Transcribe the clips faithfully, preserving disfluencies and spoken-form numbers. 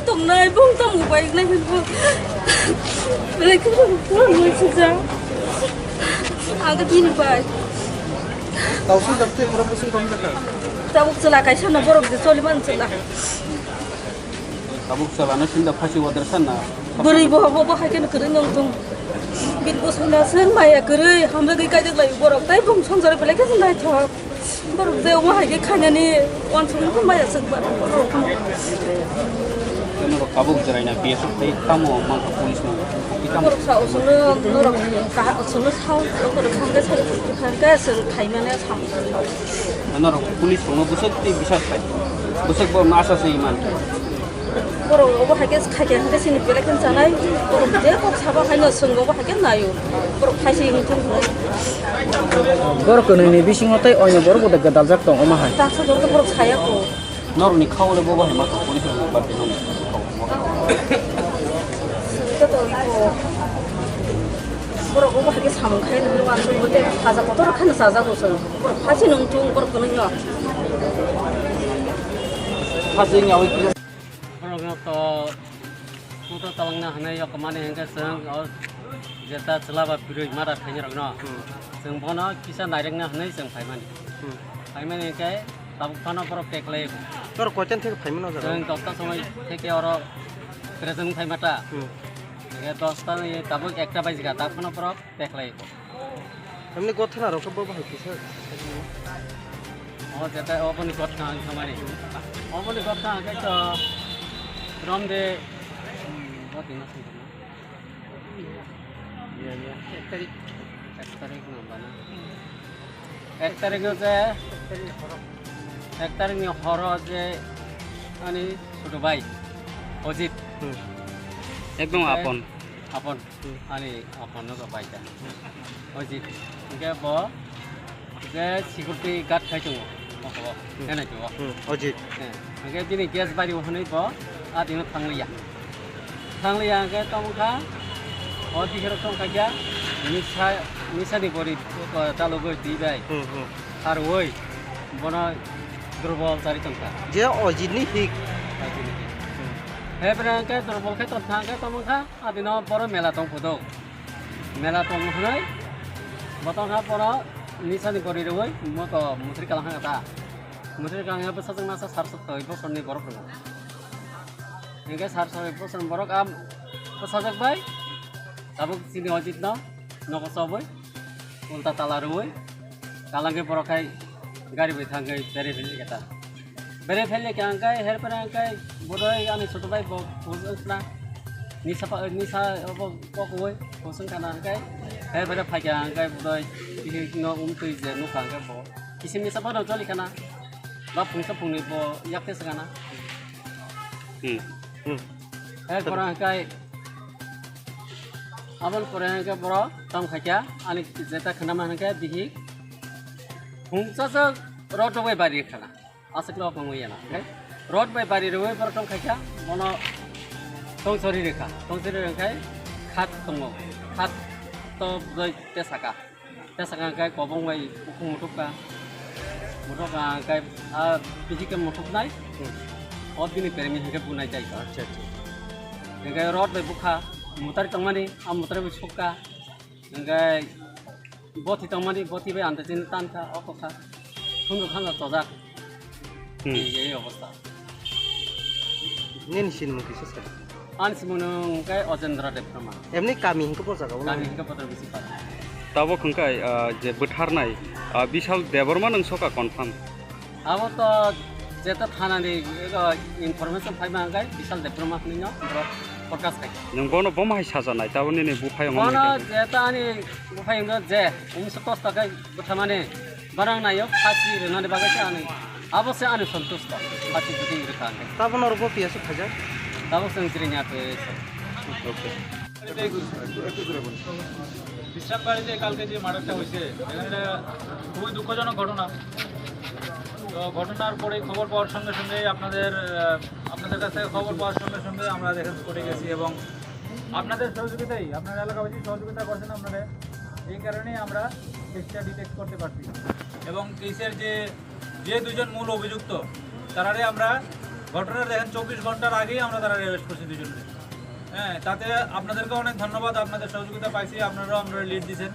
Tongnai bung tong bai nai bo. Belai khe bung tong bai sujak. Aga din bai. Tau sujak tei mura musi tong jaka. Tabuk chwla kaisa no borok de choli man chwla. Tabuk chwla no sinda phasi wadar sanna. Bwrwi bo bo bo hai khe kwrwi nong tong. Bit bo sona seng maya kwrwi hamjagwi kaidak lai borok tei bung songjari belai khe naithok. Borok je omo hai khe khainani uansukmung khe maya swk ba borok. Norok tabuk jwraina B S F tei tamo mankha police no. Borok sa osokno norok kaha osokno sao borok thangkhe sai thangkhe chwng khaimani sao. Norok police rokno bwswk tei bwswk khai. Bwswk borokno asha se iman. Borok obo hai khe khai khe hwnkhe chini belai khe chanai. Borok je kok sabo haino chwng obo hai khe naio. Borok khai se wngthang hinwi. Borok kwnwini bisingo tei oino borok bo daljak tong omo hai. Taksa jora borok saya kho. Norokni khao le bobo hai ma police rokni party no. Borok obo hai khe samung khai nang nang tei haja kotor kheno chajago chwng. Borok phasi nung thung borok kwnwi no. Phasi wngya oi. Borokno to kuto talangna hinwi yokomani hinkhe chwng o jeta chwla ba birwi mada khainai rokno. Hmm. Chwng bono kisa nairwkna hinwi chwng phaimani. Hmm. Phaimani hinkhe tabuk phano borok teklai. Norok koitan theke phaimani o jaga? Chwng dosta somoi theke oro present phaimata. Hmm. Hinkhe dosta ni tabuk ekta baijikha, tabuk phano borok teklai. Emni gothana rok khe bo bahai kisa. O jeta oboni gothana ang samani. Oboni gothana ang khe to rom de, hmm, bo tina sing. Iya, iya. Ek tarik. Ek tarik no bana. Ek tarik no je. Ek tarik ni horo je ani choto bhai Ojit. Hmm. Ekdom apon. Apon. Hmm. Ani apon no bai ta. Ojit. Hinkhe bo je security guard khai tongo. Mokolo. Hmm. Khe nai tongo. Hmm. Ojit. Eh, hinkhe bini gas bari o hwnwi bo a dino thangliya. Thangliya hinkhe tongkha, o dikhero tongkha kya, nisa, nisani bori, o, dalogoi twi bai. Hmm, hmm. Arwoi, bono durbol chari tongkha. Je Ojit ni hik. Ojit ni hik. Hmm. He bwrang khe durbol khe tongkha, khe tongkha, adino boro mela tong phudo. Mela tong hwnwi, bo tongkha boro nisani bori rwui, moto musri kalang kha ta. Musri kalang ya bwsajwk masa sar sat toi bosorni borok rwgo. Hinkhe sar sat toi bosorni borok a bwsajwk bai, tabuk chini Ojit no nogo chobwi, ulta tala rwui, kalangwi borok khai gari bai thangwi bere philwi khe ta. Bere philwi khe ang khai, her pore ang khai, bodoi ani choto bai bo, bo wngkhna. Nisa pa, nisa obo kokoi, kosong kana hingkai. Hai bada phaikya hingkai budoi, bihik no umtui je nukha hingkai bo. Kisim nisa pa no joli kana. Ba phungsa phungni bo yakte sakana. Hmm. Hmm. Hai korang hingkai. Abon pore hingkai boro tong khaikya, ani jeta khanama hingkai bihik. Phungsa sa rot bai bari khana. Aswk no kongwi yana. Rot bai bari rwi borok tong khaikha, bono tong sori rwkha. Tong sori rwkha khat tongo. Khat to bwdoi tesaka. Tesaka hwnkhe kobong bai bukhung muthukka. Muthukka hwnkhe a bihikhe muthuknai. O bini permi hwnkhe bunai jai. Acha, acha. Hwnkhe rot bai bukha, mutari tongmani, a mutari bai sukka. Hwnkhe boti tongmani, boti bai ante chini tankha, okokha. Khundu khanga tojak. Hmm. Ei, ei obostha. Nini sinimung kisa sir? Ani simung hwnkhe Ojendra Debbarma. Emni kami hwnkhe bo jaga o? Kami hwnkhe Bodol Bisi Para. Tabok hwnkhe, ah, je bwtharnai, ah, Bishal Debbarma nwng soka confirm? Abo to jeta thanani, ego, information phaima hwnkhe Bishal Debbarma hwnwi no borok podcast khai. Nwng bono bomo hai sajanai, taboni ni buphayung bono jeta ani buphayung no je ungso tosta khai bwthamani barang nayo phasi rwnani bagwi se ani, abo se ani santusto phasi jodi rwkha hwnkhe. Taboni oro bo piyaswk khaijak? Tabok se jirinya to ese. Okay. বিশ্রামবাড়িতে কালকে যে মার্ডারটা হয়েছে, এটা একটা খুবই দুঃখজনক ঘটনা। তো ঘটনার পরে খবর পাওয়ার সঙ্গে সঙ্গেই আপনাদের, আহ, আপনাদের কাছ থেকে খবর পাওয়ার সঙ্গে সঙ্গে আমরা এখানে স্পটে গেছি এবং আপনাদের সহযোগিতাই, আপনারা এলাকাবাসী সহযোগিতা করছেন আপনারা, এই কারণেই আমরা কেসটা ডিটেক্ট করতে পারছি। এবং কেসের যে, যে দুজন মূল অভিযুক্ত, তারারে আমরা ঘটনার দেখেন চব্বিশ ঘন্টার আগেই আমরা তারা অ্যারেস্ট করছি দুজনকে। হ্যাঁ, তাতে আপনাদেরকে অনেক ধন্যবাদ, আপনাদের সহযোগিতা পাইছি, আপনারাও আমরা লিড দিছেন।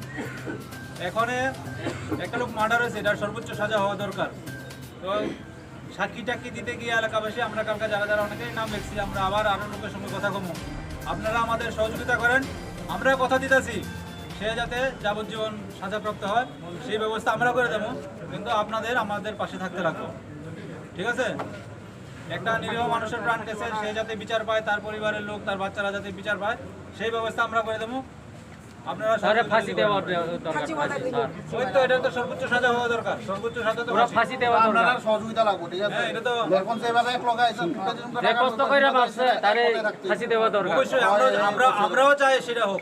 এখানে একটা লোক মার্ডার হয়েছে, এটার সর্বোচ্চ সাজা হওয়া দরকার। তো সাক্ষী টাক্ষী দিতে গিয়ে এলাকাবাসী, আমরা কালকে যারা যারা অনেকেই নাম লিখছি, আমরা আবার আরও লোকের সঙ্গে কথা কমো। আপনারা আমাদের সহযোগিতা করেন, আমরা কথা দিতেছি সে যাতে যাবজ্জীবন সাজাপ্রাপ্ত হয়, সেই ব্যবস্থা আমরা করে দেবো, কিন্তু আপনাদের আমাদের পাশে থাকতে লাগবো, ঠিক আছে? একটা নিরীহ মানুষের প্রাণ গেছে, সে যাতে বিচার পায়, তার পরিবারের লোক, তার বাচ্চারা যাতে বিচার পায়, সেই ব্যবস্থা আমরা করে দেবো। আপনারা তাহলে সহযোগিতা ফাঁসি করবেন। দেওয়া দরকার, ফাঁসি, স্যার। ওই তো, এটা তো সর্বোচ্চ সাজা হওয়া দরকার, সর্বোচ্চ সাজা তো পুরো ফাঁসি। ফাঁসি দেওয়া দরকার। আপনারা সহযোগিতা লাগবে, ঠিক আছে? হ্যাঁ, এটা তো এখন যেভাবে এক লোক আইসা, যে কষ্ট করে মারছে, তারে ফাঁসি দেওয়া দরকার। অবশ্যই, আমরা, আমরা, আমরাও চাই সেটা হোক,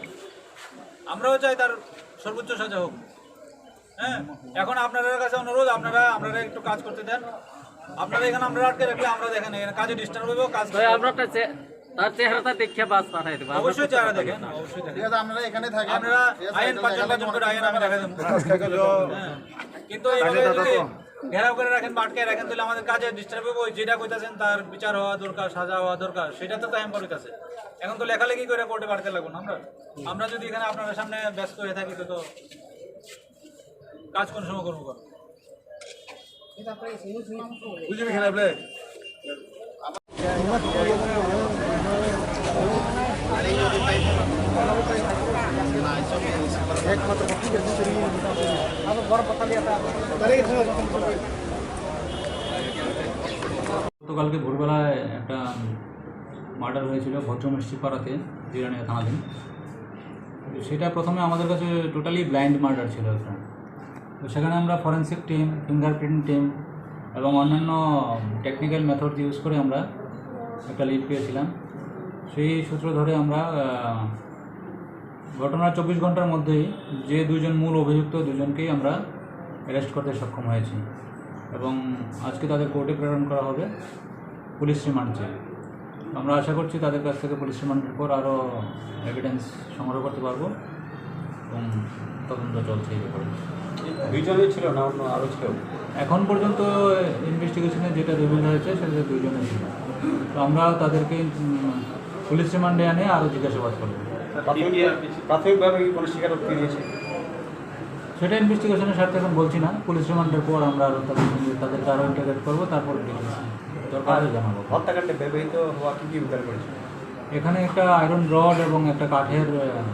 আমরাও চাই তার সর্বোচ্চ সাজা হোক। হ্যাঁ, এখন আপনাদের কাছে অনুরোধ, আপনারা, আপনারা একটু কাজ করতে দেন। আপনারা এখানে আমরা আটকে রাখলে আমরা দেখেন এখানে কাজে ডিস্টার্ব হইব, কাজ ভাই, আমরা একটা চে-, তার চেহারাটা দেখে বাস পাঠাই দেবো। আমরা অবশ্যই চেহারা দেখেন, অবশ্যই দেখেন। ঠিক আছে, আপনারা এখানে থাকেন। আপনারা ঠিক আছে, আইন এখানে পাঁচজন, থাকেন, পাঁচজন করে আইন আমরা দেখাই দেবো। আজকে তো আজকে তো এইভাবে যদি ঘেরাও করে রাখেন বা আটকে রাখেন, তাহলে আমাদের কাজে ডিস্টার্ব হইব। ওই যেটা কইতাছেন, তার বিচার হওয়া দরকার, সাজা হওয়া দরকার, সেটা তো টাইম পরে আছে। এখন তো লেখালেখি করে কোর্টে পাঠাতে লাগবো না আমরা। আমরা যদি এখানে আপনাদের সামনে ব্যস্ত হয়ে থাকি, তো, তো কাজ কোন সময় করবো? বুঝলি কিনা বলে? গতকালকে ভোরবেলায় একটা মার্ডার হয়েছিল ভদ্রমসজিদ পাড়াতে, জিরানিয়া থানাধীন। সেটা প্রথমে আমাদের কাছে টোটালি ব্লাইন্ড মার্ডার ছিল একটা। তো সেখানে আমরা ফরেন্সিক টিম, ফিঙ্গারপ্রিন্ট টিম এবং অন্যান্য টেকনিক্যাল মেথড ইউজ করে আমরা একটা লিড পেয়েছিলাম। সেই সূত্র ধরে আমরা, আহ, ঘটনার চব্বিশ ঘন্টার মধ্যেই যে দুইজন মূল অভিযুক্ত, দুজনকেই আমরা অ্যারেস্ট করতে সক্ষম হয়েছি এবং আজকে তাদের কোর্টে প্রেরণ করা হবে পুলিশ রিমান্ড চেয়ে। আমরা আশা করছি তাদের কাছ থেকে পুলিশ রিমান্ডের পর আরও এভিডেন্স সংগ্রহ করতে পারবো এবং তদন্ত চলছে এই ব্যাপারে। দুইজনই ছিল না অন্য আরও ছিল? এখন পর্যন্ত ইনভেস্টিগেশনে যেটা রিভিল হয়েছে সেটা দুইজনই ছিল। তো আমরা তাদেরকে, উম, পুলিশ রিমান্ডে আনে আরও জিজ্ঞাসাবাদ করবো। প্রাথমিক, প্রাথমিকভাবে কি কোনো স্বীকারোক্তি দিয়েছে? সেটা ইনভেস্টিগেশনের স্বার্থে এখন বলছি না। পুলিশ রিমান্ডের পর আমরা আরও তাদের সঙ্গে, তাদেরকে আরও ইন্টারোগেট করবো, তারপর ডিটেলস দরকার হলে জানাবো। হত্যাকাণ্ডে ব্যবহৃত হওয়া কী কী উদ্ধার করেছে? এখানে একটা আয়রন রড এবং একটা কাঠের, আহ,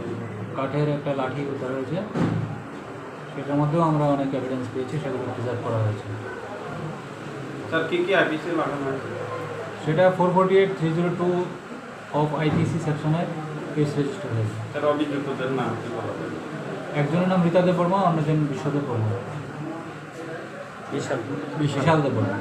কাঠের একটা লাঠি উদ্ধার হয়েছে। সেটার মধ্যেও আমরা অনেক এভিডেন্স পেয়েছি, সেগুলো প্রিজার্ভ করা হয়েছে। স্যার, কী কী আইপিসি লাগানো হয়েছে? সেটা four forty eight, three zero two, of IPC সেকশনে কেস রেজিস্টার হয়েছে। তারা অভিযুক্তদের নাম কি বলা যায়? একজনের নাম রীতা দেববর্মা, অন্যজন বিশ্বদেব বর্মা। বিশাল। বিশাল দেববর্মা।